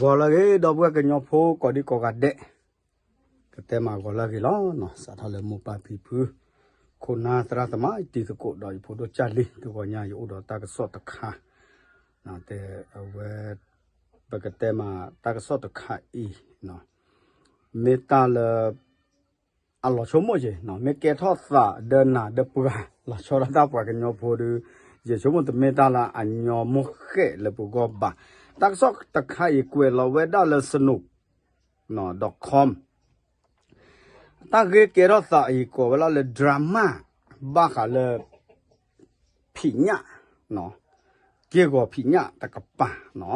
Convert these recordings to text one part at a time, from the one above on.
ဂီၤလၢအဂ့ၤ ဒီပုၢ်ဝဲၢ်ကညီဖိကိးဒံကိးဂၤဒဲး, ကတဲမၤဂီၤလၢအဂ့ၤလီၤ. စးထီၣ်လၢမိၢ်ပၢ်ဖံဖု, ခိၣ်နၢ်သရၣ်သမါ တံၤသကိး ဒီးယဖိဒိၣ်ကၢ်လံၤ တဂီၤညါ ယအိၣ်ဒီးတၢ်ကစီၣ်တခါ, တဲအဝဲ ပကတဲမၤတၢ်ကစီၣ်တခါအံၤ, မ့ၢ်တၢ်လၢ အလီၤဆိကမိၣ်က့ၤ, မ့ၢ်ကဲထီၣ်သးဒီးနၤဒီးပှၤ လီၤဆီဒၣ်တၢ်ပှၤကညီဖိဒီး, ယဆိကမိၣ်တမ့ၢ်တၢ်လၢအညီမိၢ်ဃဲးလၢပဂီၢ်ဘၣ်. တၢ်ကစီၣ်တခါအံၤကွဲးလီၤဝဲဒၣ်လၢ snow dot com တၢ်ဂ့ၢ်ကဲထီၣ်သးအံၤကိးဝဲဒၣ်လၢ drama ဘၣ်ဃးလၢ ဖံးညၣ်, က့ၢ်ဂီၤဖံးညၣ်တကပၤနီ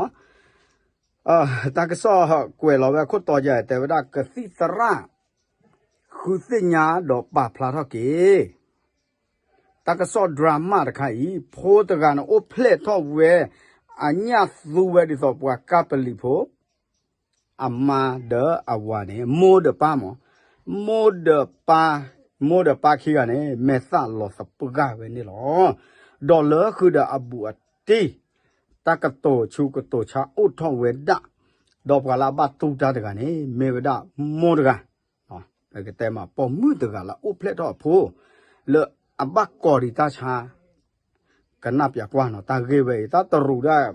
ၤ. တၢ်ကစီၣ်ကွဲးလီၤဝဲအခိၣ်တီယၤ တဲဝဲဒၣ်ကသံၣ်သရၣ် ဃုသ့ၣ်ညါဒီးပာ်ဖျါထီၣ်က့ၤ တၢ်ကစီၣ် drama တခါအံၤ ဖိတဂၤန့ၣ်အိၣ်ဖျဲၣ်ထီၣ်ဝဲ အညၣ်သူဝဲဒ်သိးပှၤကၢ်ပလံာ်ဖိ အမါဒီးအဝၤန့ၣ် မိၢ်ဒီးပၢ်မး, မိၢ်ဒီးပၢ်, မိၢ်ဒီးပၢ်ခံဂၤန့ၣ် မဲာ်သၣ်လီၤသပှၢ်ဝဲန့ၣ်လီၤ. ဒီးလၢဃုာ်ဒီးအဘူးအတံၢ် တၢ်ကတိၤဆူးကတိၤဆါအိၣ်ထီၣ်ဝဲဒၣ်, ဒီးပှၤလၢအဘၣ်တူၢ်တၢ်တဂၤန့ၣ် မ့ၢ်ဝဲဒၣ်မိၢ်တဂၤ, ပကတဲမးပိာ်မုၣ်တဂၤလၢအအိၣ်ဖျဲၣ်ထီၣ်အဖိ လၢအဘၣ်ကိးဒံးတၢ်ဆါ ကနၣ်ပၠးကွၢ်နီၤ တၢ်ဂ့ၢ်ဝဲအံၤ တၢ်တရူးဒၣ်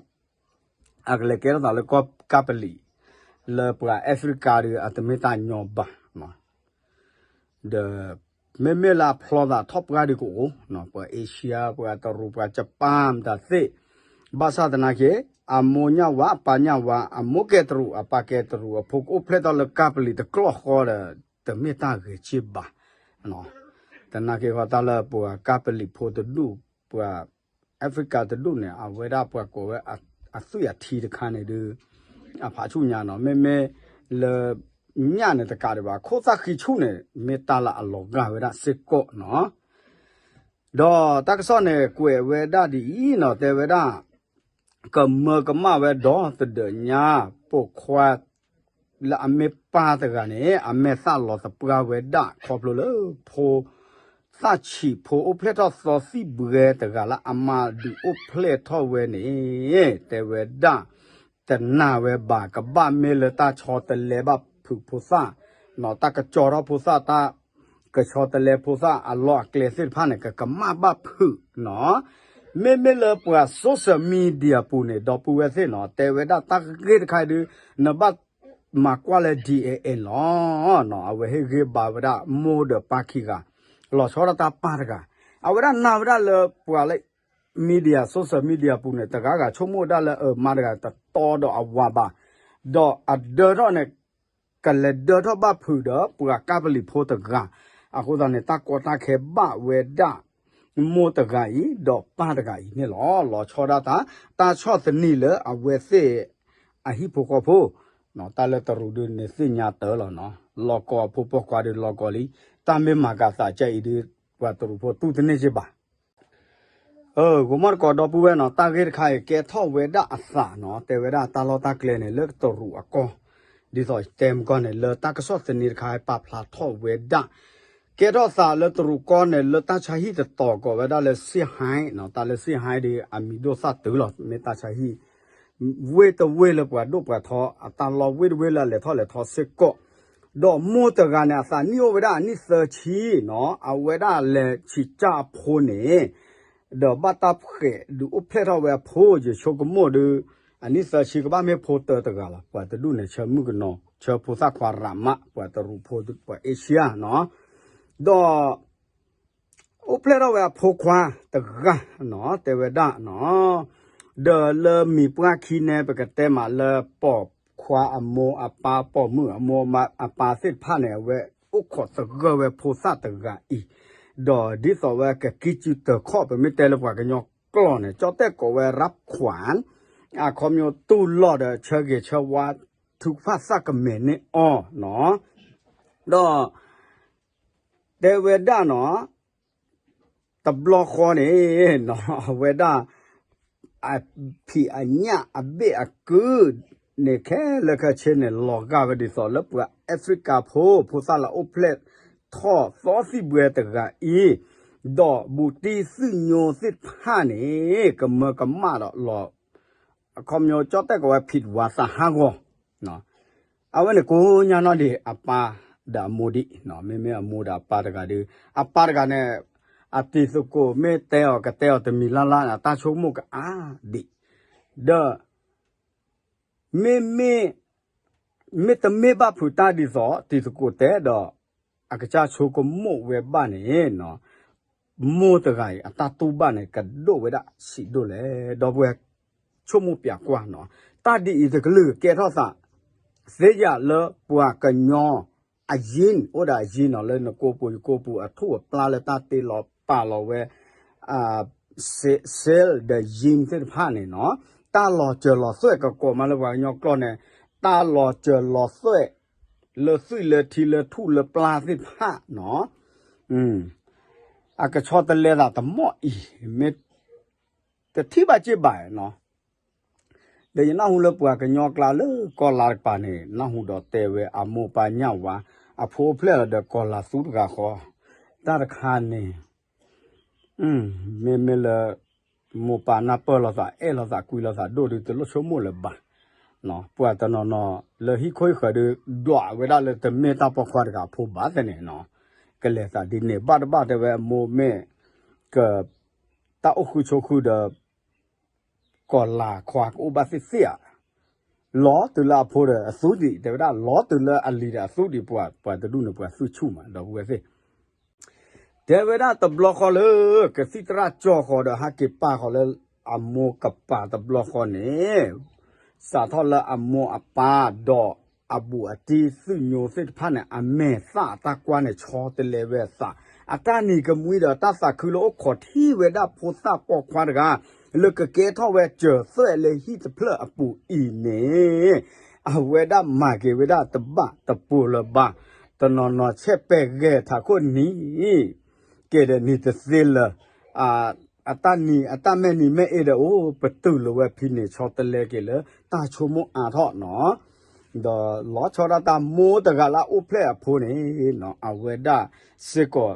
အကလဲၤကဲထီၣ်သးလၢကီၢ်ကၢ်ပလံာ် လၢပှၤ Africa ဒီး အတမ့ၢ်တၢ်ညီဘၣ်, ဒီး မ့မ့ၢ်လၢအဖျီသးထီၣ်ပှၢ်ဒုးကအိၣ်, ပှၤ Asia ပှၤတရူး ပှၤ Japan မတၤသ့ၣ်, ဘၣ်ဆၣ်သနာ်က့ အမိၢ်ညၣ်ဝါ အပၢ်ညၣ်ဝါ အမိၢ်ကဲတရူး အပၢ်ကဲတရူး အဖိကအိၣ်ဖျဲၣ်ထီၣ်လၢကၢ်ပလံာ်တကျီၢ်ဃီဒီး တမ့ၢ်တၢ်ဂ့ၤက့ဘၣ် သနာ်က့ဃီတၢ်လၢပှၤကၢ်ပလံာ်ဖိတဒူၣ် ပှၤ Africa တဒူၣ်န့ၣ် အဝဲဒၣ်ပှၤကိးဝဲအသွံၣ်အထံတခါန့ၣ်ဒုး အဖးဆူၣ်ညါနီၤ မ့မ့ၢ်လၢ ညၣ်န့ၣ်တကးဒံးဘၣ် ခိၣ်သၣ်ဃံဆူၣ်န့ၣ် မ့ၢ်တၢ်လၢအလီၤဂာ်ဝဲဒၣ်စ့ၢ်ကီးနီၤ ဒီးတၢ်ကစီၣ်န့ၣ် ကွဲးဝဲဒၣ်ဒ်အံၤနီၤ တဲဝဲဒၣ် ကမၢကမၣ်ဝဲဒီးသဒၢးညါ ပိာ်ခွါ လၢအမ့ၢ်ပၢ်တဂၤန့ၣ် အမဲာ်သၣ်လီၤသပှၢ်ဝဲဒၣ်ခီဖျိလၢဖိ သၣ်ဆံးဖိအိၣ်ဖျဲၣ်ထီၣ်သီသံၣ်ဘှဲတဂၤလၢအမါဒုးအိၣ်ဖျဲၣ်ထီၣ်ဝဲန့ၣ် တဲဝဲဒၣ် တနာ်ဝဲဘၣ် ကဘၣ်မ့ၢ်လၢတၢ်ဆီတလဲဘၣ်ဖုးဖိသၣ် တၢ်ကကၠီထီၣ်ဖိသၣ် တၢ်ကဆီတလဲဖိသၣ်အလီၢ်အကျဲသ့ၣ်တဖၣ်န့ၣ် ကကမၣ်ဘၣ်ဖုးနီၤ မ့မ့ၢ်လၢပှၤ social media ပူၤန့ၣ် ဒီပုၢ်ဝဲၢ်သ့ၣ်နီၤ တဲဝဲဒၣ်တၢ်ဂ့ၢ်တခါအံၤဒုး နဘၣ်မၤကွၢ်လၢ DNA လီၤ. အဝဲဟ့ၣ်ဂံၢ်ဘါဝဲဒၣ် မိၢ်ဒီးပၢ်ခံဂၤ လီၤဆီဒၣ်တၢ်ပၢ်တဂၤ အဝဲဒၣ်နာ်ဝဲဒၣ်လၢပှၤလၢ media social media ပူၤန့ၣ် တဂၤဂၤဆိကမိၣ်ဝဲဒၣ်လၢအမါတဂၤတတီဒီးအဝၤဘၣ် ဒီးအဒၢထီၣ်န့ၣ် ကလဲၤဒၢထီၣ်ဘၣ်ဖုးဒီးပှၤကၢ်ပလံာ်ဖိတဂၤ အဃိသတးန့ၣ် တၢ်ကီတၢ်ခဲဘၣ်ဝဲဒၣ် မိၢ်တဂၤအံၤ ဒီးပၢ်တဂၤအံၤန့ၣ်လီၤ. လီၤဆီဒၣ်တၢ် တၢ်ဆီၣ်သနံးလၢအဝဲသ့ၣ် အဟံၣ်ဖိဃီဖိ တၢ်လၢတရူးဒုးန့ၣ်သ့ၣ်ညါတၢ်လီၤနီၤ လီၤကီအဖိပိာ်ခွါဒုးလီၤကီလံ တၢ်မ့ၢ်မၤကၤသးကဲအံၤဒုး ပှၤတရူးဖိတူၢ်တန့ၢ်က့ဘၣ် ဂီၤမီၢ်တကိးဒီပုၢ်ဝဲၢ်နီၤ တၢ်ဂ့ၢ်တခါအံၤကဲထီၣ်ဝဲဒၣ်အသးနီၤ တဲဝဲဒၣ်တၢ်လီၢ်တၢ်ကျဲန့ၣ် လၢတရူးအကီၢ် ဒ်သိးတဲမကီၢ်န့ၣ် လၢတၢ်ကစီၣ်သန့တခါပာ်ဖျါထီၣ်ဝဲဒၣ် ကဲထီၣ်သးလၢတရူးကီၢ်န့ၣ် လၢတၢ်ဆါဟံၣ်တတီၤကိးဝဲဒၣ်လၢ စ့ၣ်ဟါနီၤ တၢ်လၢစ့ၣ်ဟါဒီး အမံၤဒိၣ်သၣ်တုၤလီၤ မ့ၢ်တၢ်ဆါဟံၣ် ဝ့ၢ်တဝ့ၢ်လၢပှၤဒိၣ်ပှၤထီ အတၢ်လီၢ်ဝ့ၢ်တဝ့ၢ်လၢအလဲၤထီၣ်လဲၤထီစ့ၢ်ကီး ဒီးမိၢ်တဂၤန့ၣ် အသးနံၣ်အိၣ်ဝဲဒၣ်အနံၣ်သၢဆံနီၤ အဝဲဒၣ်လဲၤဆံးစၢ်အဖိန့ၣ် ဒီးဘၣ်တၢ်ဖှဲးဒုးအိၣ်ဖျဲၣ်ထီၣ်ဝဲအဖိ ယဆိကမိၣ်ဒီး အနံၣ်သၢဆံကဘၣ်မ့ၢ်ဖိတၢတဂၤလီၤ ပှၤတဒူၣ်န့ၣ် ဆၢမုၣ်ကနီၤ ဆၢဖိသၣ်ခွါရးမး ပှၤတရူးဖိ ပှၤ Asia နီၤ ဒီး အိၣ်ဖျဲၣ်ထီၣ်ဝဲအဖိခွါတဂၤနီၤ တဲဝဲဒၣ်နီၤ ဒီးလၢမံၤပှၢ်ခံန့ၣ် ပကတဲမးလၢပိာ်ခွါအမိၢ်အပၢ် ပိာ်မုၣ်အမိၢ်အပၢ်သ့ၣ်တဖၣ်န့ၣ် အဝဲအိၣ်ခိးသဂၢၢ်ဝဲဖိသၣ်တဂၤအံၤ ဒီးဒ်သိးဝဲကကံစုတၢခီၣ် ပမ့ၢ်တဲလၢပှၤကညီကျိာ်န့ၣ် ကၠီၣ်တဲၣ်ကိးဝဲ ရပ်ခွန် အခီပညီတူၢ်လိာ်ဒီးဆၢဂ့ၤဆၢဝါ ထုကဖၣ်သးကမဲာ်န့ၢ်အီၤနီၤ ဒီး တဲဝဲဒၣ်နီၤ တဘျီဃီန့ၣ်နီၤ အဝဲဒၣ် အဖံးအညၣ်အဘ့ၣ်အကုၢ်န့ၣ် ခဲလၢာ်ခဲဆ့န့ၣ် လီၤဂာ်ဝဲဒ်သိးလၢပှၤ Africa ဖိ ဖိသၣ်လၢအိၣ်ဖျဲၣ်ထီၣ်သီသံၣ်ဘှဲတဂၤအံၤ ဒီးဘူးတံၢ်သူၣ်ညိသ့ၣ်တဖၣ်န့ၣ် ကမၢကမၣ်ဒီးလီၤ အခီပညီကၠီၣ်တဲၣ်ကိးဝဲ ဖံးဝါသးဟးဂီၤ အဝဲန့ၣ်ကိးညါနီၣ်ဒံးအပၢ်ဒီးအမိၢ်ဒံး, မ့မ့ၢ်အမိၢ်ဒီးအပၢ်တဂၤဒီး, အပၢ်တဂၤန့ၣ် အတံၤသကိးမ့ၢ်တဲအီၤကတဲအီၤတမံၤလၢ်လၢ်န့ၣ် တၢ်ဆိကမိၣ်ကအါဒံး, ဒီး မ့မ့ၢ် မ့တမ့ၢ်ဘၣ်ဖုးတၢ်ဒ်သိး တံၤသကိးတဲဒီး အကစၢ်ဆိကမိၣ်ဝဲဘၣ်န့ၣ် မိၢ်တဂၤအံၤအတၢ်တူၢ်ဘၣ်န့ၣ် ကဒိၣ်ဝဲဒၣ်ဆံးဒိၣ်လဲၣ်. ဒီပုၢ်ဝဲၢ် ဆိကမိၣ်ပျးကွၢ်နီၤ, တၢ်ဒ်အံၤတကလုာ်ကဲထီၣ်သး သ့ယၤလၢပှၤကညီအယံၤ အိၣ်ဒီးအယံၤနီၤ လၢနကိးပူၤယကိးပူၤ အထူၣ်အပျၢ်လၢတၢ်တ့လီၤပာ်လီၤဝဲ စဲးလ်ဒီးယံၤသ့ၣ်တဖၣ်န့ၣ်နီၤ, တၢ်လီၤစၢၤလီၤသွဲၣ် ကကိးမးလၢပှၤကညီကျိာ်န့ၣ် တၢ်လီၤစၢၤလီၤသွဲၣ် လၢသွံၣ်လၢထံလၢထူၣ်လၢပျၢ်သ့ၣ်တဖၣ်နီၤ, အကဆီတလဲသးတမီၢ်အံၤ မ့ၢ်တထံၣ်ဘၣ်စ့ၢ်ဘၣ်နီၤ, ဒီးယနၢ်ဟူလၢပှၤကညီကျါလၢကီၢ်လၤတကပၤန့ၣ် နၢ်ဟူဒီးတဲဝဲအမိၢ်ပၢ်ညၣ်ဝါ အဖိအိၣ်ဖျဲၣ်လီၤဒီးကီၢ်လၤသူတဂၤဃီ, တၢ်တခါန့ၣ် မ့မ့ၢ်လၢ မိၢ်ပၢ်နၢ်ပၢၢ်လိာ်သး အဲၣ်လိာ်သး ကွံလိာ်သးဒိၣ်ဒုး တလိၣ်ဆိကမိၣ်လၢၤဘၣ်. ပှၤတနီၤနီၤလၢဟံၣ်ခိၣ်ဟံၣ်ဃၢၤဒုး ဒွးဝဲဒၣ်လၢတမ့ၢ်တၢ်ပိာ်ခွါတဂၤအဖိဘၣ်သ့ၣ်န့ၣ်နီၤ, ကလဲၤသးဒ်န့ၣ် ဘၣ်တဘၣ်တဲဝဲအမိၢ်မ့ၢ် က တၢ်အိၣ်ဃုဆိဃုဒီး ကီၢ်လၤခွါကအိၣ်ဘၣ်သ့ၣ်သ့ၣ်ဧါ, လီၤတုၤလၢအဖိဒီးအသူဒံး တဲဝဲဒၣ် လီၤတုၤလၢအလံၤဒီးအသူဒံး ပှၤ ပှၤတဒူၣ်န့ၣ် ပှၤသူၣ်ဆူၣ်မး ဒီပုၢ်ဝဲၢ်သ့ၣ် တဲဝဲဒၣ်တဘျီဃီလၢ ကသံၣ်သရၣ်ကၠီဃီၤဒီးဟးက့ၤပာ်ဃီၤလၢ အမိၢ်ကပၤတဘျီဃီန့ၣ် စးထီၣ်လၢအမိၢ်အပၢ်ဒီးအဘူးအတံၢ်သူၣ်ညိသ့ၣ်တဖၣ်န့ၣ် အမဲာ်သၣ်အတၢ်ကွၢ်န့ၣ် ဆီတလဲဝဲအသး, အတၢ်နံၤကမှံဒီးတၢ်သးခုလၢအိၣ်ခိးထံၣ်ဝဲဒၣ်ဖိသၣ်ပိာ်ခွါတဂၤ လၢကကဲထီၣ်ဝဲစၢၤသွဲၣ်လၢဟံၣ်တဖျၢၣ်အပူၤအံၤန့ၣ် အဝဲဒၣ်မၤက့ၤဝဲဒၣ်တဘၣ်တပူၤလၢၤဘၣ်, တနီၤနီၤဆဲးပဲာ်ဂဲၤထးခိၣ်နံၤ ကဲဒီးနံၤတသ့လၢၤ, အတၢ်နံၤအတၢ်မဲာ်နံၤမဲာ်အ့ဒီးအိၣ်ပတုာ်လၢၤဝဲဖဲန့ၣ် ဆီတလဲက့ၤလၢတၢ်ဆိကမိၣ်အါထီၣ်နီၤ, ဒီးလီၤဆီဒၣ်တၢ်မိၢ်တဂၤလၢအအိၣ်ဖျဲၣ်အဖိန့ၣ် အဝဲဒၣ်စ့ၢ်ကီး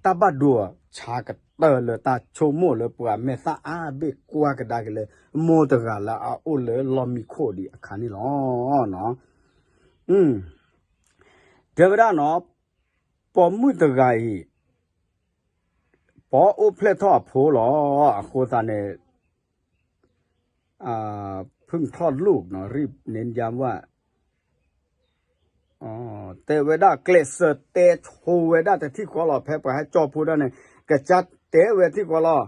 တၢ်ဘၣ်ဒိဆါကတၢၢ်လၢတၢ်ဆိကမိၣ်လၢပှၤမဲာ်သၣ်အါဘ့ၣ်ကွၢ်ကဒါက့ၤလၢ မိၢ်တဂၤလၢအအိၣ်လၢလီၢ်မံခိၣ်ဒံးအခါန့ၣ်လီၤ. တဲဝဲဒၣ်နီၤ, ပိာ်မုၣ်တဂၤအံၤ ပိာ်အိၣ်ဖျဲၣ်ထီၣ်အဖိလီၤ. အဃိသတးန့ၣ် ဖုၣ်ထီၣ်လိၣ်နီၤ ရံၣ်န့ၣ်ယါဝၣ် တဲဝဲဒၣ်ကျဲးစၢးတဲဆိဝဲဒၣ်တထံၣ်ဃီလီၤ. ဖဲပှၤဟဲကၠီဖိဒၣ်န့ၣ် ကစၢ်တဲဝဲထံၣ်ဃီလီၤ.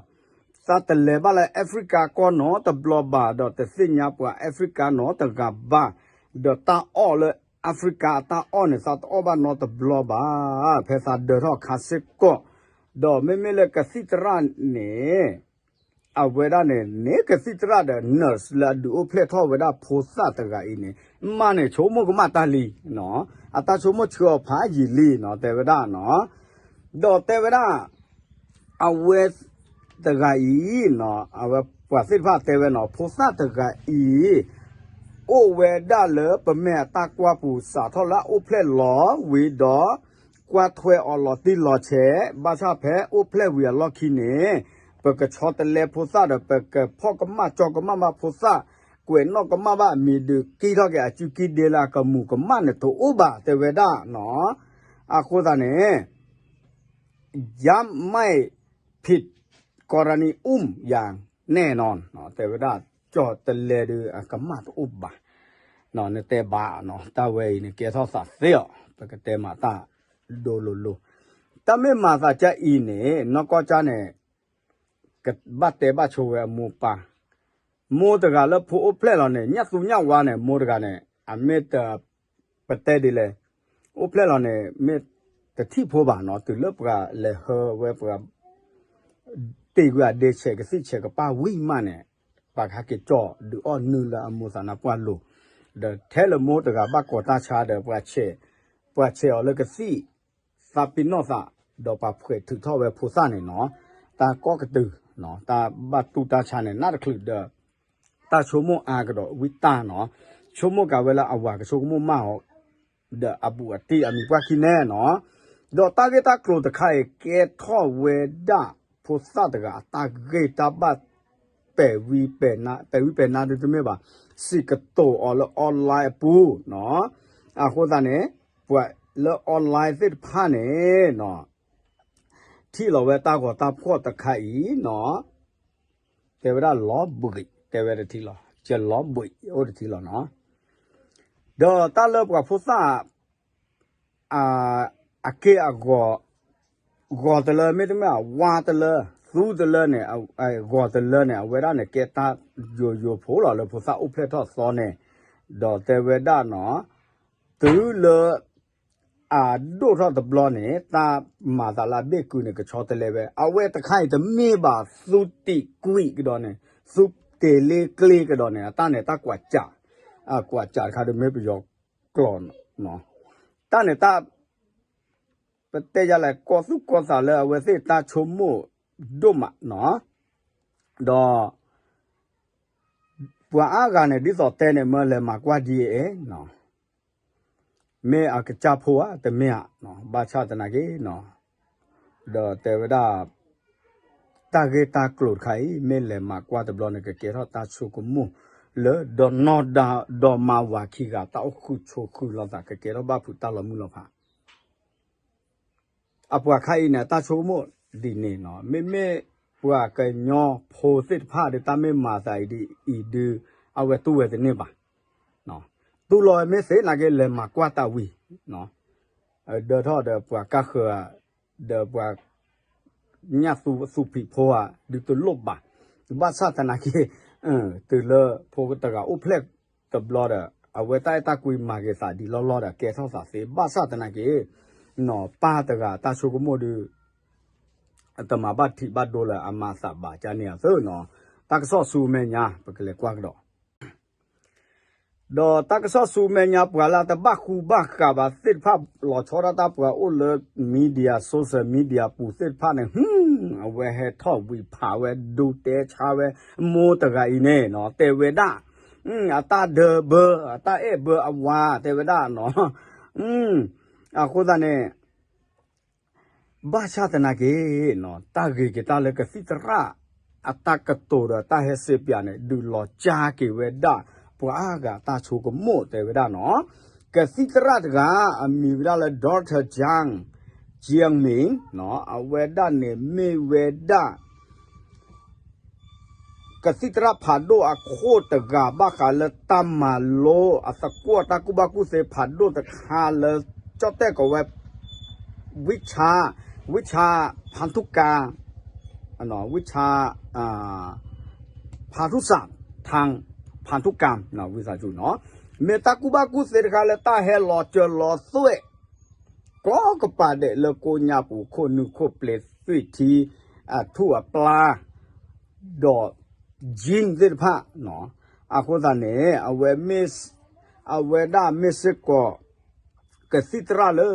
သးတလဲၤဘၣ်လၢ Africa ကီၢ်နီတဘျီဘၣ် ဒီးတသ့ၣ်ညါပှၤ Africa နီတဂၤဘၣ်, ဒီးတၢ်အီၣ်လၢ Africa အတၢ်အီၣ်န့ၣ် သးတအီၣ်ဘၣ်နီတဘျီဘၣ်. ဖဲသးဒၢးထီၣ်အခါစ့ၢ်ကီး, ဒီးမ့မ့ၢ်လၢကသံၣ်သရၣ်န့ၣ် အဝဲဒၣ်န့ၣ် န့ၣ်ကသံၣ်သရၣ်ဒီး nurse လၢအဒုးအိၣ်ဖျဲၣ်ထီၣ်ဝဲဒၣ်ဖိသၣ်တဂၤအံၤန့ၣ် မါန့ၣ်ဆိကမိၣ်ကမၣ်တၢ်လံ, အတၢ်ဆိကမိၣ်ဆှၢအီၤဖးယံာ်လံနီၤ တဲဝဲဒၣ်နီၤ, ဒီးတဲဝဲဒၣ် အဝဲတဂၤအံၤနီၤ အဝဲပှၤသ့ၣ်တဖၣ်တဲဝဲနီၤ ဖိသၣ်တဂၤအံၤ အိၣ်ဝဲဒၣ်လၢပမဲာ်အတၢ်ကွၢ်ပူၤ စးထီၣ်လၢအအိၣ်ဖျဲၣ်လီၤဝံၤဒီး ကွၢ်ထွဲအီၤလီၤတံၢ်လီၤဆဲး, ဘၣ်ဆၣ်ဖဲအိၣ်ဖျဲၣ်ဝံၤအလီၢ်ခံန့ၣ် ပကဆီတလဲဖိသၣ်ဒီး ပကဖီၣ်ကမၣ်ကၠီကမၣ်ဘၣ်ဖိသၣ်, ကွဲးနီၣ်ကမၣ်ဘၣ်အမံၤဒီး ကံၣ်ထီၣ်က့ၤအစုကံၣ်ဒဲလၢအကမူၤကမၣ်န့ၣ် တအိၣ်ဘၣ်တဲဝဲဒၣ်နီၤ. အဃိသတးန့ၣ် ยังไม่ผิดกรณีอุ้มอย่างแน่นอน တဲဝဲဒၣ် ကၠီတလဲဒုး အကမၣ်တအိၣ်ဘၣ်, နတဲဘၣ်နီၤ တၢ်ဝဲအံၤန့ၣ် ကဲထီၣ်သးသ့အီၤ ပကတဲမၤတၢ်ဒိလိၤလိၤ, တၢ်မ့ၢ်မၤသးကါအံၤန့ၣ် နီၢ်ကီၢ်ကါန့ၣ် ကဘၣ်တဲဘၣ်ဆိဝဲအမိၢ်ပၢ်, မိၢ်တဂၤလၢဖိအိၣ်ဖျဲၣ်လီၤန့ၣ် ညၣ်သူညၣ်ဝါန့ၣ် မိၢ်တဂၤန့ၣ် အမ့ၢ်တ ပတဲဒ်လဲၣ်, အိၣ်ဖျဲၣ်လီၤန့ၣ် မ့ၢ်တထံၣ်ဖိဘၣ်နီၤ တုၤလၢပှၤလဲၤဟၢဝဲပှၤ တ့ၢ်ကွံာ်အဒ့ဆဲးကသံၣ်ဆဲးကပၢ်ဝံၤမးန့ၣ် ပှၤကဟဲက့ၤကၠီဒုးအီၣ်နုာ်လၢအမိၢ်သးနါပှၢ်လိၤ, ဒီးထဲလၢမိၢ်တဂၤဘၣ်ကိးတၢ်ဆါဒီး ပှၤဆဲးအီၤလၢကသံၣ် သးပ့ၤနီၣ်သး, ဒီးပှၤဖှဲးထုးထီၣ်ဝဲဖိသၣ်န့ၣ်နီၤ, တၢ်ကီၢ်ကတုၤ, တၢ်ဘၣ်တူၢ်တၢ်ဆါန့ၣ် နၢ်တချုးဒီး တၢ်ဆိကမိၣ်အါကဒီးဝံတၢ်နီၤ, ဆိကမိၣ်ကးဝဲလၢအဝၤကဆိကမိၣ်မၢ်အီၤ, ဒီးအဘူးအတံၢ်အမံၤပှၢ်ခံန့ၣ်နီၤ, ဒီးတၢ်ဂ့ၢ်တၢ်ကျိၤတခါအံၤ ကဲထီၣ်ဝဲဒၣ်ဖိသၣ်တဂၤအတၢ်ဂ့ၢ်တၢ်ဘၣ် ပဲာ်ဝံပဲာ်နါ ပဲာ်ဝံပဲာ်နါဒုးတမ့ၢ်ဘၣ်, စံးကတိၤအီၤလၢ online အပူၤနီၤ. အဃိသတးန့ၣ် ပှၤလၢ online သ့ၣ်တဖၣ်န့ၣ်နီၤ ထံၣ်လီၤဝဲတၢ်ဂီၤတၢ်ဖှီၣ်တခါအံၤနီၤ, တဲဝဲဒၣ်လီၤဘှံး တဲဝဲတထံၣ်လီၤ, ယလီၤဘှံးအိၣ်တထံၣ်လီၤနီၤ. ဒီးတၢ်လၢပှၤဖိသၣ် အက့ၢ်အဂီၤ ဂီၤတလၢ မ့တမ့ၢ် ဝါတလၢ သူတလၢန့ၣ် ဂီၤတလၢန့ၣ် အဝဲဒၣ်န့ၣ် ကဲတၢ်ယိယိဖိလီၤ လၢဖိသၣ်အိၣ်ဖျဲၣ်ထီၣ်သီန့ၣ်, ဒီးတဲဝဲဒၣ်နီၤ, တုၤလၢ အဒိၣ်ထီၣ်တဘျီန့ၣ် တၢ်မၤသးလၢအဘ့ၣ်ကုာ်န့ၣ် ကဆီတလဲဝဲ အဝဲတခါအံၤတမ့ၢ်ဘၣ် သူတံာ်ကွံာ်ကဒီးန့ၣ် သူတ့ၢ်လ့ကျ့ကဒီးန့ၣ် အတၢ်န့ၣ် တၢ်ကွၢ်စး အကွၢ်စးတခါဒုးမ့ၢ်ပယီၤကျိာ်နီၤ, တၢ်န့ၣ်တၢ် ပတဲယၤလဲၣ် ကီၢ်သူၣ်ကီၢ်သးလၢအဝဲသ့ၣ်တၢ်ဆိကမိၣ်ဒိၣ်မးနီၤ, ဒီး ပှၤအါဂၤန့ၣ် ဒ်သိးတဲန့ၣ် မၢလဲၤမၤကွၢ်ဒ်အံၤနီၤ, မ့ၢ်အကစၢ်ဖိဧါ တမ့ၢ်ဧါ, ဘၣ်ဆၣ်သနာ်က့နီၤ, ဒီးတဲဝဲဒၣ် တၢ်ဂ့ၢ်တၢ်ကျိၤတခါအံၤ မ့ၢ်လဲၤမၤကွၢ်တဘျီန့ၣ် ကကဲထီၣ်တၢ်ဆိကမိၣ်လၢ ဒီးနီၢ်ဒီးမါဝၤခံဂၤ တၢ်အိၣ်ဃုာ်ဆိးဃုာ်လိာ်သး ကကဲထီၣ်ဘၣ်ဖုးတၢ်လီၤမုၢ်လီၤဖး အပှၤခါအံၤန့ၣ် အတၢ်ဆိကမိၣ်ဒ်န့ၣ်နီၤ, မ့မ့ၢ်ပှၤကညီဖိသ့ၣ်တဖၣ်ဒီး တၢ်မ့ၢ်မၤသးအံၤဒ်အံၤဒုး အဝဲတူၢ်ဝဲတန့ၢ်ဘၣ်, တူၢ်လိာ်ဝဲမ့ၢ်သ့နာ်က့ လဲၤမၤကွၢ်တၢ်ဝံၤ, ဒၢထီၣ်ဒီးပှၤကါဃၢၤ ဒီးပှၤ ညၣ်သူသူဖံးဖိဧါ ဒုးတလိၣ်ဘၣ်, ဘၣ်ဆၣ်သနာ်က့ တုၤလၢဖိတဂၤအိၣ်ဖျဲၣ်တဘျီဒီး အဝဲတၢ်အဲၣ်တၢ်ကွံမၤက့ၤသးဒ်လီၢ်လီၢ်ဒီး ကဲထီၣ်သးသ့, ဘၣ်ဆၣ်သနာ်က့ နီၤ ပၢ်တဂၤတၢ်ဆိကမိၣ်ဒုး တမၤဘၣ်ထံးဘၣ်ဒိလၢအမၤသးဘၣ်ကန့ၣ်အသိးနီၤ, တၢ်ကစီၣ်ဆူမဲာ်ညါ ပကလဲၤကွၢ်ကဒီး ဒီးတၢ်ကစီၣ်ဆူမဲာ်ညါ ပှၤလၢတဘၣ်ဃူဘၣ်ဃးဘၣ်သ့ၣ်တဖၣ် လီၤဆီဒၣ်တၢ်ပှၤအိၣ်လၢ media, social media ပူၤသ့ၣ်တဖၣ်န့ၣ် အဝဲဟဲထီၣ်ဝံၤဖးဝဲ ဒုးတဲဆါဝဲ မိၢ်တဂၤအံၤန့ၣ်နီၤ တဲဝဲဒၣ် အတၢ်ဒၢဘၢ အတၢ်အဲၣ်ဘၢအဝၤ တဲဝဲဒၣ်နီၤ, အဃိသတးန့ၣ် ဘၣ်ဆၣ်သနာ်က့ တၢ်ဂ့ၤက့ၤတၢ်လၢကသံၣ်သရၣ် အတၢ်ကတိၤဒီးတၢ်ဟဲစ့ပၠးန့ၣ် ဒုးလီၤကၢ်က့ၤဝဲဒၣ် ပှၤအါဂၤတၢ်ဆိကမိၣ်တဲဝဲဒၣ်နီၤ, ကသံၣ်သရၣ်တဂၤ အမံၤဝဲဒၣ်လၢ Doctor Jiang Jingming အဝဲဒၣ်န့ၣ်မ့ၢ်ဝဲဒၣ် ကသံၣ်သရၣ်ဖးဒိၣ်အခိၣ်တဂၤ ဘၣ်ဃးလၢတၢ်မၤလိအသကွီၢ်တၢ်ကူၣ်ဘၣ်ကူၣ်သ့ဖးဒိၣ်တခါလၢ ကၠီၣ်တဲၣ်ကိးဝဲ ဝံဆါ ဝံဆါ ဖၣ်ထူၣ်ကၣ် ဝံဆါ ဖၣ်ထူၣ်စၣ် ထၣ် ဖၣ်ထူၣ်ကၣ် ဝံသးစူၤနီၤ, မ့ၢ်တၢ်ကူၣ်ဘၣ်ကူၣ်သ့တခါလၢတၢ်ဟဲလီၤစၢၤလီၤသွဲၣ် ကိးကပၤဒဲးလၢကိးညါပူၤ ခိၣ်နူာ်ခိၣ်ပျ့ၤသွံၣ်ထံ အထူၣ်အပျါ ဒီး gene သ့ၣ်တဖၣ်နီၤ, အဃိသတးန့ၣ် အဝဲမ့ၢ် အဝဲဒၣ်မ့ၢ်စ့ၢ်ကီး ကသံၣ်သရၣ်လၢ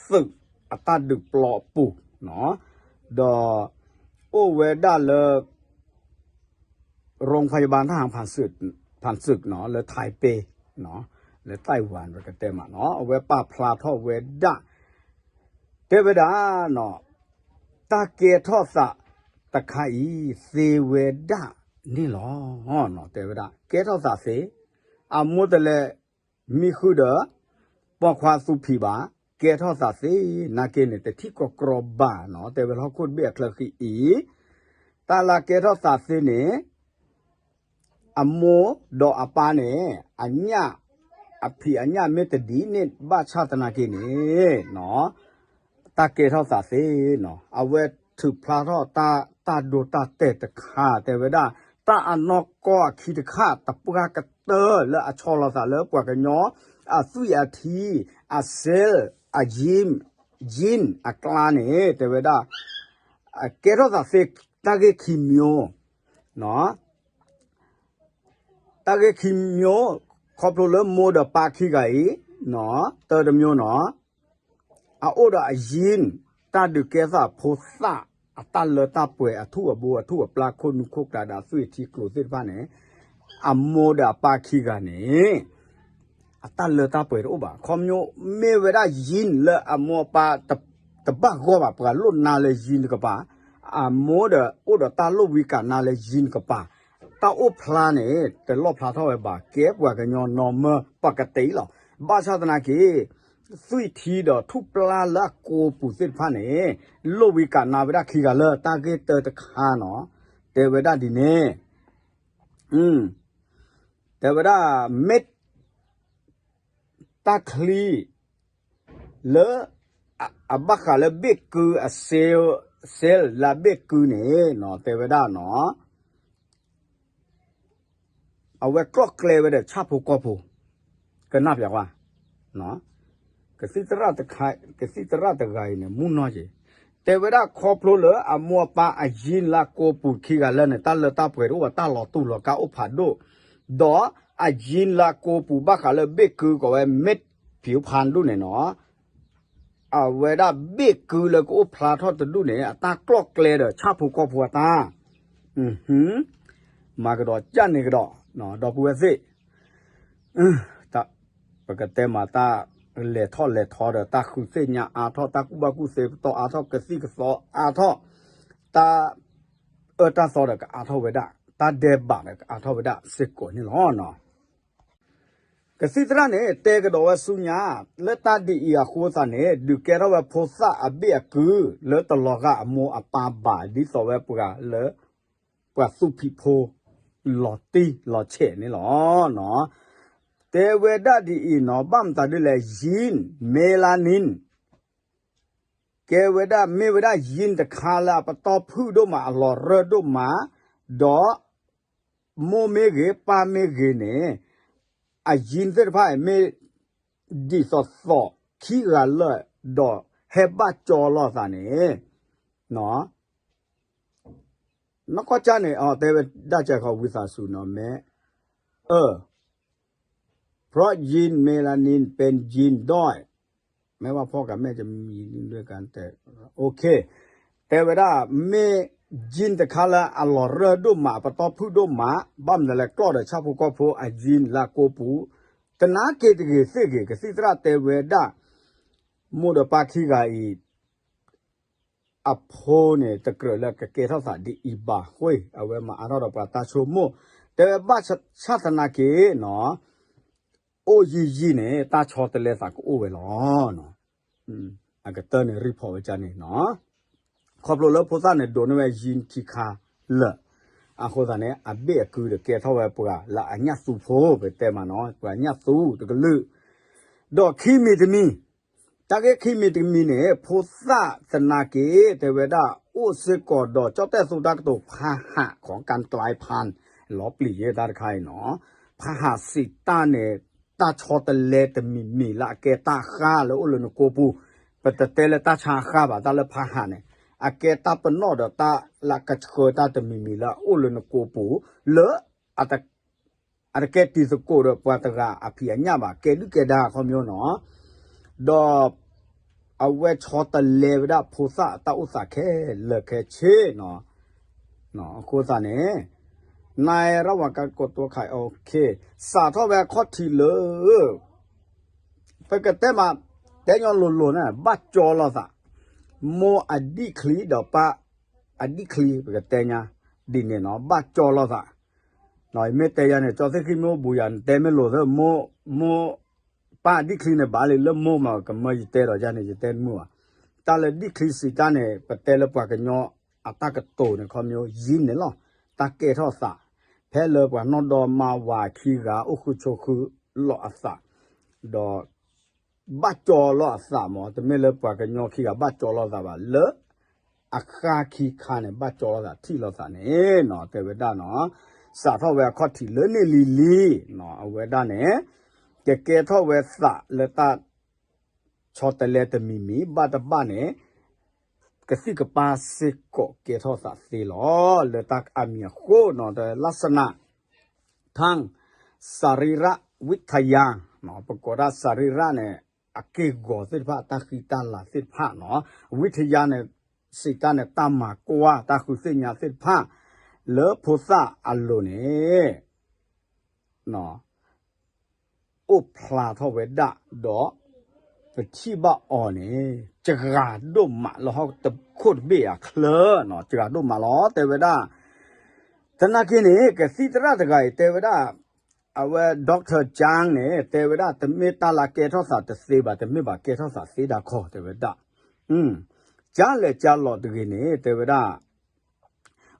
သုးအတၢ်ဒုးပျီအပူၤနီၤ, ဒီးအိၣ်ဝဲဒၣ်လၢ โรงพยาบาลทหารผ่านศึกနီၤ လၢ Taipei နီၤ လၢ Taiwan ပကတဲမးနီၤ အဝဲပာ်ဖျါထီၣ်ဝဲဒၣ် တဲဝဲဒၣ်နီၤ တၢ်ကဲထီၣ်သးတခါအံၤ သ့ဝဲဒၣ်န့ၣ်လီၤ. တဲဝဲဒၣ် ကဲထီၣ်သးသ့, အမိၢ်တလဲၤမံဃုာ်ဒီး ပိာ်ခွါသူဖံးဘၣ်, ကဲထီၣ်သးသ့ နာ်က့န့ၣ် တထံၣ်ကီးကြီဘၣ်နီၤ. တဲဝဲလၢဟီၣ်ခိၣ်တဘ့ၣ်အချၢဃံအံၤ တၢ်လၢကဲထီၣ်သးသ့န့ၣ် အမိၢ်ဒီးအပၢ်န့ၣ် အညၣ် အဖံးအညၣ်မ့ၢ်တဒ်န့ၣ် ဘၣ်ဆၣ်သနာ်က့န့ၣ်နီၤ တၢ်ကဲထီၣ်သးသ့နီၤ အဝဲထုးဖျါထီၣ်တၢ် တၢ်ဒိတၢ်တဲာ်တခါ တဲဝဲဒၣ် တၢ်အနီၢ်ကီၢ်အခံတခါ တပှၢ်ကတၢၢ်လၢအဆီလီၤသးလၢပှၤကညီ အသွံၣ်အထံ အ cell အ gene gene အကျါန့ၣ် တဲဝဲဒၣ် ကဲထီၣ်သးသ့ တၢ်ဂ့ၢ်ခံမျိုးနီၤ တၢ်ဂ့ၢ်ခံမျိုး ခီဖျိလၢမိၢ်ဒီးပၢ်ခံဂၤအံၤနီၤ တၢတမျိုးနီၤ အအိၣ်ဒီးအ gene တၢ်ဒုးကဲထီၣ်သးဖိသၣ် အတၢ်လၢတၢ်ပှဲၤ အထူၣ်အဘိ အထူၣ်အပျါ ခိၣ်နူာ်ခိၣ်ကျါဒီးအသွံၣ်အထံကျိၤသ့ၣ်တဖၣ်န့ၣ် အမိၢ်ဒီးအပၢ်ခံဂၤန့ၣ် အတၢ်လၢတၢ်ပှဲၤတအိၣ်ဘၣ် ခီဖျိမ့ၢ်ဝဲဒၣ် gene လၢအမိၢ်အပၢ် တဘၣ်ဂီၢ်ဘၣ် ပှၤလိၣ်နါလၢ gene တကပၤ အမိၢ်ဒီးအိၣ်ဒီးတၢ်လိၣ်ဝံကးနါလၢ gene တကပၤ တၢ်အိၣ်ဖျါန့ၣ် တလီၣ်ဖျါထီၣ်ဝဲဘၣ် ကဲပှၤကညီနီၢ်မၢပကတဲလီၤ. ဘၣ်ဆၣ်သနာ်က့ သွံၣ်ထံဒီးထူၣ်ပျၢ်လၢအကိာ်ပူၤသ့ၣ်တဖၣ်န့ၣ် လိၣ်ဝံၤကးနါဝဲဒၣ်ခံဂၤလၢတၢ်ဂ့ၢ်တၢတခါနီၤ. တဲဝဲဒၣ်ဒ်န့ၣ် တဲဝဲဒၣ် မ့ၢ် တၢ်ချံ လၢ အဘၣ်ဃးလၢဘ့ၣ်ကုအ sale လၢအဘ့ၣ်ကုန့ၣ်နီၤ တဲဝဲဒၣ်နီၤ အဝဲကျီၣ်ကျဲဝဲဒီးဆၣ်ဖိကီၢ်ဖိ ကနၣ်ပၠးကွၢ် ကသံၣ်သရၣ်တခါ ကသံၣ်သရၣ်တဂၤအံၤန့ၣ် မုၢ်နီၢ်က့ၤ တဲဝဲဒၣ်ခီဖျိလၢအမိၢ်အပၢ်အယံၤလၢအကိာ်ပူၤခံဂၤလၢာ်န့ၣ် တၢ်လၢတၢ်ပှဲၤတအိၣ်ဘၣ် တၢ်လီၤတူၢ်လီၤကာ်အိၣ်ဖးဒိၣ်, ဒီးအယံၤလၢအကိာ်ပူၤဘၣ်ဃးလၢဘ့ၣ်ကုကိးဝဲ မ့ၢ်ဖံးဖးဒိၣ်န့ၣ်နီၤ အဝဲဒၣ်ဘ့ၣ်ကုလၢကအိၣ်ဖျါထီၣ်တဒူၣ်န့ၣ် အတၢ်ကျီၣ်ကျဲဒီးဆၣ်ဖိကီၢ်ဖိအတၢ် မၤကဒီးကၢ်န့ၣ်ကဒီး ဒီပုၢ်ဝဲၢ်သ့ၣ် ပကတဲမးတၢ်လဲၤထီၣ်လဲၤထီဒီး တၢ်ဃုသ့ၣ်ညါအါထီၣ် တၢ်ကူၣ်ဘၣ်ကူၣ်သ့ပတီၢ်အါထီၣ် ကသံၣ်ကသီအါထီၣ် တၢ်အၢတၢ်သီဒီးကအါထီၣ်ဝဲဒၣ် တၢ်ဒဲးဘးဒီးကအါထီၣ်ဝဲဒၣ်စ့ၢ်ကီးန့ၣ်လီၤ. ကသံၣ်သရၣ်န့ၣ် တဲကဒီးဝဲဆူညါ လၢတၢ်ဒ်အံၤအဃိသတးန့ၣ် ဒုးကဲထီၣ်ဝဲဖိသၣ်အဘ့ၣ်အကု လၢတလီၤဂာ်အမိၢ်အပၢ်ဘၣ် ဒ်သိးဝဲပှၤလၢ ပှၤသူၣ်ဖံးဖိ လီၤတံၢ်လီၤဆဲးန့ၣ်လီၤ. တဲဝဲဒၣ်ဒ်အံၤနီၤ ဘၣ်မတၤဒ်လဲၣ် ယံၣ် melanin ကဲဝဲဒၣ် မ့ၢ်ဝဲဒၣ်ယံၣ်တခါလၢအပတီၢ်ဖုၣ်ဒိၣ်မး အလီၤရၢၢ်ဒိၣ်မး ဒီး မိၢ်မ့ၢ်ဂ့ၤ ပၢ်မ့ၢ်ဂ့ၤန့ၣ် အယံၣ်သ့ၣ်တဖၣ်အံၤ မ့ၢ် ဒ်သိးသိးခံဂၤလၢာ် ဒီးဟဲဘၣ်ကၠီလိာ်သးန့ၣ် နီၢ်ကီၢ်ကၢ်န့ၣ် အတဲဝဲဒၣ်ကဲခီဝံသးစူၤနီၤ မ့ၢ် เออ เพราะยีนเมลานินเป็นยีนด้อย ไม่ว่าพ่อกับแม่จะมียีนด้วยกันแต่ โอเค တဲဝဲဒၣ် မ့ၢ်ယံၣ်တခါလၢအလီၤရၢၢ်ဒိၣ်မး ပတီၢ်ဖုၣ်ဒိၣ်မး ဘၣ်မနုၤလဲၣ် ကျီၢ်ဒီးဆၣ်ဖိကီၢ်ဖိအယံၣ်လၢအကိာ်ပူၤ တနာ်က့ၤတဂ့ၤသ့ၣ်ဂ့ၤ ကသံၣ်သရၣ်တဲဝဲဒၣ် မိၢ်ဒီးပၢ်ခံဂၤအံၤ အဖိန့ၣ် တကြၢးလၢကကဲထီၣ်သးဒ်အံၤဘၣ်ဃိ အဝဲမၤအါထီၣ်ဒီးပှၤတၢ်ဆိကမိၣ် တဲဝဲဘၣ်ဆၣ်သနာ်က့နီၤ အိၣ်ယံာ်ယံာ်န့ၣ် တၢ်ဆီတလဲသးကအိၣ်ဝဲလီၤ. အကတၢၢ်န့ၣ် report ဝဲဒ်န့ၣ်နီၤ ခီဖျိလၢဖိသၣ်န့ၣ် ဒိးန့ၢ်ဝဲယံၣ်ခံခါလၢာ် အဃိသတးန့ၣ် အဘ့ၣ်အကုဒီးကဲထီၣ်ဝဲပှၤလၢအညၣ်သူဖိ ပတဲမးနီၤ ပှၤညၣ်သူတကလုာ် ဒီးခံမံၤတမံၤ တၢ်ဂ့ၢ်ခံမံၤတမံၤန့ၣ် ဖိသၣ်သနာ်က့ တဲဝဲဒၣ် အိၣ်စ့ၢ်ကီးဒီး ကၠီၣ်တဲၣ်သူတၢ်ကတိၤဖးဟး ของการกลายพันธุ์ လီၤပျံၤယဲတၢ်တခါအံၤနီၤ ဖးဟးစံးတၢ်န့ၣ် တၢ်ဆီတလဲတမံၤမံၤလၢအကဲတၢ်ဃၢ်လၢအိၣ်လၢနကိာ်ပူၤ ပတတဲလၢတၢ်ဆါဃၢ်ဘၣ် တၢ်လၢဖးဟးန့ၣ် အကဲတၢ်ပနီၣ်ဒီးတၢ်လၢကဆှၢတၢ်တမံၤမံၤလၢအအိၣ်လၢနကိာ်ပူၤ လၢ အတကဲတံၤသကိးဒီးပှၤတဂၤအဖံးအညၣ်ဘၣ် ကဲဒုၣ်ကဲဒါခီပညီနီၤ ဒီး အဝဲဆီတလဲဝဲဒၣ်ဖိသၣ်အတၢ်အိၣ်သးခဲလၢာ်ခဲဆ့နီၤ အဃိသတးန့ၣ် နရဝကကိးတိခါ စးထီၣ်ဝဲအခီၣ်ထံးလၢ ပကတဲမး တဲညီလိၤလိၤန့ၣ် ဘၣ်ကၠီလိာ်သး မိၢ်အဒံၣ်ချံဒီးပၢ်အဒံၣ်ချံ ပကတဲညါ ဒ်န့ၣ်နီၤ ဘၣ်ကၠီလိာ်သး မ့ၢ်တဲယၤန့ၣ် ကၠီသ့ၣ်ဃံမ့ၢ်အိၣ်ဘူးယၤ နတဲမ့ၢ်လိၤသၢ မိၢ် ပၢ်ဒံၣ်ချံန့ၣ် ဘၣ်လံလၢမိၢ်မး ကမၢယတဲဒီးယၤန့ၣ် ယတဲတမုာ်ဘၣ် တၢ်လၢဒံၣ်ချံစံးတၢ်န့ၣ် ပတဲလၢပှၤကညီအတၢ်ကတိၤန့ၣ် ခီမညီ ယံၣ်န့ၣ်လီၤ တၢ်ကဲထီၣ်သး ဖဲလၢပှၤနီၢ်ဒီမါဝၤခံဂၤ အိၣ်ဃုဆိးဃုလိာ်အသး ဒီး ဘၣ်ကၠီလိာ်အသးမး တမ့ၢ်လၢပှၤကညီခံဂၤဘၣ်ကၠီလိာ်သးဘၣ် လၢအဃၢ်ခံခါန့ၣ် ဘၣ်ကၠီလိာ်သးထံၣ်လိာ်သးန့ၣ်နီၤ တဲဝဲဒၣ်နီၤ စးထီၣ်ဝဲအခီၣ်ထံးလၢန့ၣ်လံၤလံၤ အဝဲဒၣ်န့ၣ် ကကဲထီၣ်ဝဲသးလၢတၢ်ဆီတလဲတမံၤမံၤ ဘၣ်တဘၣ်န့ၣ် ကသံၣ်ကပၢ်စ့ၢ်ကီးကဲထီၣ်သးသ့လီၤ လၢတၢ်အါမံၤအဃိနီၤ လၢစနၢၣ် ทาง สรีรวิทยา ပကိးဒၣ် สรีระ န့ၣ် အက့ၢ်ဂီၤသ့ၣ်တဖၣ် တၢ်ဃံတၢ်လၤသ့ၣ်တဖၣ်နီၤ ဝံထယါန့ၣ် စံးတၢ်န့ၣ် တၢ်မၤကွၢ် တၢ်ဃုသ့ၣ်ညါသ့ၣ်တဖၣ် လၢဖိသၣ်အလိၤန့ၣ် အိၣ်ဖျါထီၣ်ဝဲဒၣ်ဒီး ပထံၣ်ဘၣ်အီၤန့ၣ် စှၤဒိၣ်မးလၢဟီၣ်ခိၣ်တဘ့ၣ်အချၢနီၤ စှၤဒိၣ်မးလီၤ တဲဝဲဒၣ် သနာ်က့န့ၣ် ကသံၣ်သရၣ်တဂၤအံၤတဲဝဲဒၣ်, အဝဲ Doctor Chang န့ၣ် တဲဝဲဒၣ် တမ့ၢ်တၢ်လၢကဲထီၣ်သးတသ့ဘၣ်, တမ့ၢ်ဘၣ်ကဲထီၣ်သးသ့ဒၣ်ခီ တဲဝဲဒၣ်. ကလဲၤကလီၤတဂ့ၤန့ၣ် တဲဝဲဒၣ်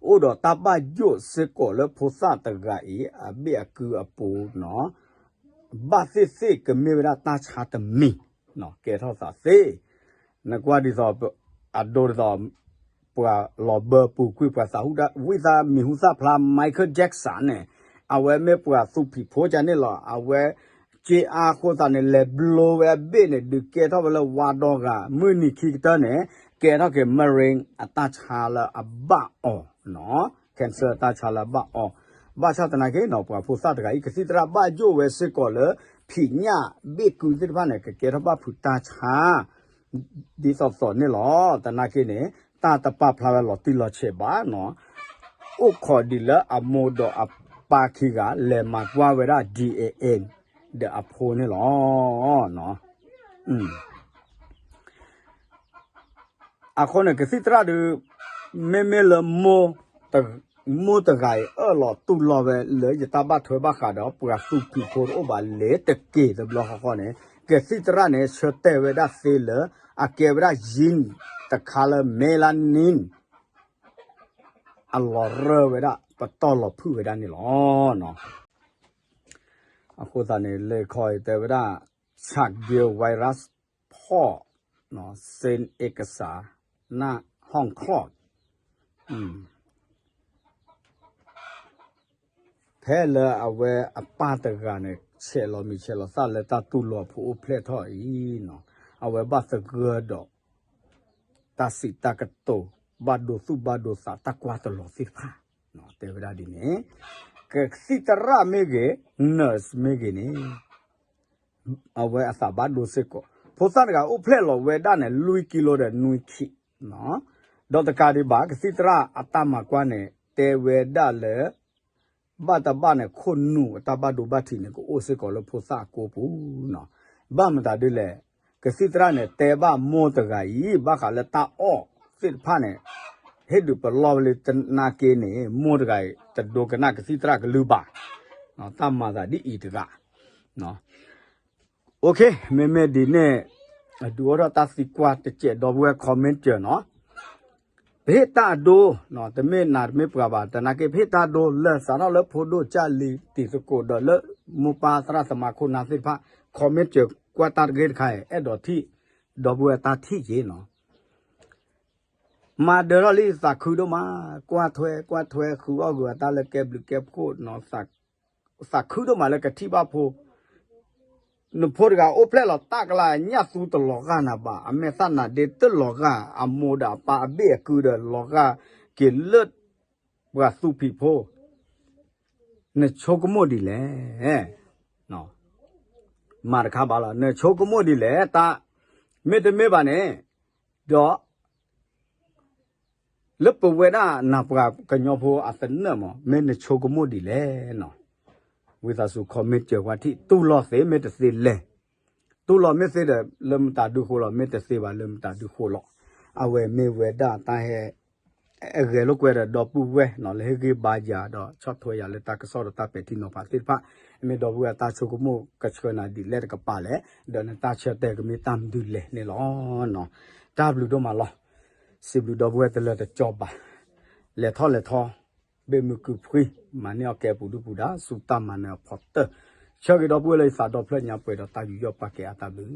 အိၣ်ဒီးတၢ်ဘၣ်ယိၣ်စ့ၢ်ကီးလၢဖိသၣ်တဂၤအံၤ အဘ့ၣ်အကုအပူၤနီၤ, ဘၣ်သ့ၣ်သ့ၣ်ကမ့ၢ်ဝဲဒၣ်တၢ်ဆါတမံၤ, ကဲထီၣ်သးသ့, နကွၢ်ဒ်သိး အဒိဒ်သိး ပှၤလီၤဘၢပူၤကွံာ်ပှၤသးဟူဒၣ် ဝံသးမံၤဟူသၣ်ဖျါ Michael Jackson န့ၣ်, အဝဲမ့ၢ်ပှၤသူဖံးဖိကန့ၣ်လီၤ. အဝဲ က့အါအဃိသတးန့ၣ် လဲၤဘျိဝဲအဘ့ၣ်န့ၣ် ဒုးကဲထီၣ်ဝဲလၢဝါဒီဂၤ မုၢ်နံၤခံကတၢၢ်န့ၣ် ကဲထီၣ်က့ၤ migraine အတၢ်ဆါလၢအဘၣ်အီၤ, cancer အတၢ်ဆါလၢအဘၣ်အီၤ. ဘၣ်ဆၣ်သနာ်က့နီၤ ပှၤဖိသၣ်တဂၤအံၤ ကသံၣ်သရၣ်ဘၣ်ယိၣ်ဝဲစ့ၢ်ကီးလၢ ဖံးညၣ်ဘ့ၣ်ကုသ့ၣ်တဖၣ်န့ၣ် ကကဲထီၣ်ဘၣ်ဖုးတၢ်ဆါ ဒ်သိးသိးန့ၣ်လီၤ. သနာ်က့န့ၣ် တၢ်တပာ်ဖျါဝဲလီၤတံၢ်လီၤဆဲးဘၣ်နီၤ, အိၣ်ခိးဒံးလၢအမိၢ်ဒီးအပၢ်ခံဂၤ လဲၤမၤကွၢ်ဝဲဒၣ် DNA ဒီးအဖိန့ၣ်လီၤ. အဃိန့ၣ် ကသံၣ်သရၣ်ဒုး မ့မ့ၢ်လၢ မိၢ်တဂၤအံၤ အၢၣ်လီၤတူၢ်လိာ်ဝဲလၢ ယတၢ်ဘၣ်ထွဲဘၣ်ဃးဒီး ပှၤသူဖံးဖိတအိၣ်ဘၣ်လဲၤတက့ၢ်တဘျီဃီဃီန့ၣ် ကသံၣ်သရၣ်န့ၣ် ဆၢတဲာ်ဝဲဒၣ်သ့လၢ အကဲဝဲဒၣ် gene တခါလၢ melanin အလီၤရၢၢ်ဝဲဒၣ် ပတီၢ်လီၤဖုၣ်ဝဲဒၣ်န့ၣ်လီၤ. အဃိသတးန့ၣ် လၢခီအံၤတဲဝဲဒၣ် Chagas virus ဖီၣ် စ့ เอกสาร หน้าห้องคลอด ဖဲလၢအဝဲအပၢ်တဂၤန့ၣ် ဆဲးလီၤမံၤဆဲးလီၤသၣ်လၢတၢ်တူၢ်လိာ်ဖိအိၣ်ဖျဲၣ်ထီၣ်အံၤနီၤ, အဝဲဘၣ်သဂၢၢ်ဒီး တၢ်စံးတၢ်ကတိၤ ဘၣ်ဒိသူၣ်ဘၣ်ဒိသးတၢ်ကွၢ်တလီၤသ့ၣ်တဖၣ် တဲဝဲဒၣ်ဒ်န့ၣ်, ကသံၣ်သရၣ်မ့ၢ်ဂ့ၤ, nurse မ့ၢ်ဂ့ၤန့ၣ် အဝဲအသးဘၣ်ဒိစ့ၢ်ကီး, ဖိသၣ်တဂၤအိၣ်ဖျဲၣ်လီၤဝဲဒၣ်န့ၣ် လွံၢ်ကံလိဒီးနွံခံ, ဒီးတကးဒံးဘၣ် ကသံၣ်သရၣ်အတၢ်မၤကွၢ်န့ၣ် တဲဝဲဒၣ်လၢ ဘၣ်တဘၣ်န့ၣ် ခိၣ်နူာ်အတၢ်ဘၣ်ဒိဘၣ်ထံးန့ၣ် ကအိၣ်စ့ၢ်ကီးလၢဖိသၣ်အကိပူၤနီၤ. ဘၣ်မတၤဒ်လဲၣ်, ကသံၣ်သရၣ်န့ၣ် တဲဘၣ်မိၢ်တဂၤအံၤ ဘၣ်ဃးလၢတၢ်အီၣ်သ့ၣ်တဖၣ်န့ၣ် ဟ့ၣ်ဒုးပလီၢ်ဝဲလၢသနာ်က့န့ၣ် မိၢ်တဂၤအံၤ တဒိကနၣ်ကသံၣ်သရၣ်ကလုၢ်ဘၣ်, တၢ်မၤသးဒ်အံၤတဂၤ OK, မ့မ့ၢ်ဒ်န့ၣ် အဒုးအိၣ်ထီၣ်တၢ်သံကွၢ်တစဲး ဒီပုၢ်ဝဲၢ် comment စၢၤနီၤ. ပဟ့ၣ်တၢ်အဒိ, တမ့ၢ်နၤတမ့ၢ်ပှၤဘၣ်, သနာ်က့ ပဟ့ၣ်တၢ်ဒိလၢာ်စးထီၣ်လၢဖိဒိၣ်ကၢ်လံၤတံၤသကိးဒီးလၢ မိၢ်ပၢ်သရၣ်သမါခိၣ်နၢ်သ့ၣ်တဖၣ် comment စၢၤကွၢ်တၢ်တဂ့ၢ်တခါအံၤ အဲၣ်ဒိးထံၣ် ဒီပုၢ်ဝဲၢ်တၢ်ထံၣ်က့ၤနီၤ. မၤဒၢးထီၣ်လံသးခုဒိၣ်မး, ကွၢ်ထွဲကွၢ်ထွဲ ဃုအီၣ်ဂုာ်အတၢ်လၢကဲဘျုးကဲဖှိၣ်နီၤ, သးခုဒိၣ်မးလၢကထံၣ်ဘၣ်ဖိ နဖိတဂၤအိၣ်ဖျဲၣ်လီၤတၢ်ကလါညၣ်သူတလီၤဂာ်နၤဘၣ်, အမဲာ်သၣ်နါဒ့တလီၤဂာ်, အမိၢ်ဒီးအပၢ်အဘ့ၣ်အကုဒီးလီၤဂာ်က့ၤလၢပှၤသူဖံးဖိ, နဆိကမိၣ်ဒ်လဲၣ်. မၤတခါဘၣ်လီၤ, နဆိကမိၣ်ဒ်လဲၣ်, တၢ်မ့တမ့ၢ်ဘၣ်န့ၣ်, ဒီး လၢပဝဲဒၣ်နၤပှၤကညီဖိအသနၢၣ်မး မ့ၢ်နဆိကမိၣ်ဒ်လဲၣ်နီၤ. ဝံသးစူၤ comment စၢၤကွၢ်ထံၣ် တူၢ်လိာ်သ့မ့ၢ်တသ့လဲၣ်. တူၢ်လိာ်မ့ၢ်သ့ဒီး လၢမတၤဒုးဃိလီၤ, မ့ၢ်တသ့ဘၣ်လၢမတၤဒုးဃိလီၤ. အဝဲမ့ၢ်ဝဲဒၣ်တၢ်ဟဲ အဂဲၤလိာ်ကွဲဒီးဒီပုၢ်ဝဲၢ်နီၤ လၢဟ့ၣ်ဂံၢ်ဘါယၤဒီးဆီၣ်ထွဲယၤလၢတၢ်ကစီၣ်ဒီးတၢ်ပဲာ်ထံနီၤဖးသ့ၣ်တဖၣ်, မ့ၢ်ဒီပုၢ်ဝဲၢ်တၢ်ဆိကမိၣ်ကဆှၢနၤဒ်လဲၣ်တကပၤလဲၣ်, ဒီးနတၢ်ဆၢတဲာ်ကမ့ၢ်တၢ်မနုၤလဲၣ်န့ၣ်လီၤ. တၢ်ဘျုးဒိၣ်မးလီၤ. စံးဘျုးဒီပုၢ်ဝဲၢ်တလၢတကၠီဘၣ်. လဲၤထီၣ်လဲၤထီ ဘ့ၣ်မုၢ်ကုဖှံ, မၤန့ၢ်အီၣ်ကဲပူၤဒုၣ်ပူၤဒါ ဆူတၢ်မၤနၢၤအဖီတၢၢ်, ဆၢဂ့ၤဒီပုၢ်ဝဲၢ်လၢယသးဒီဖျၢၣ်ညါပှဲၤဒီးတၢ်ယူးယီၣ်ပာ်ကဲအါတၢ်ဘျုး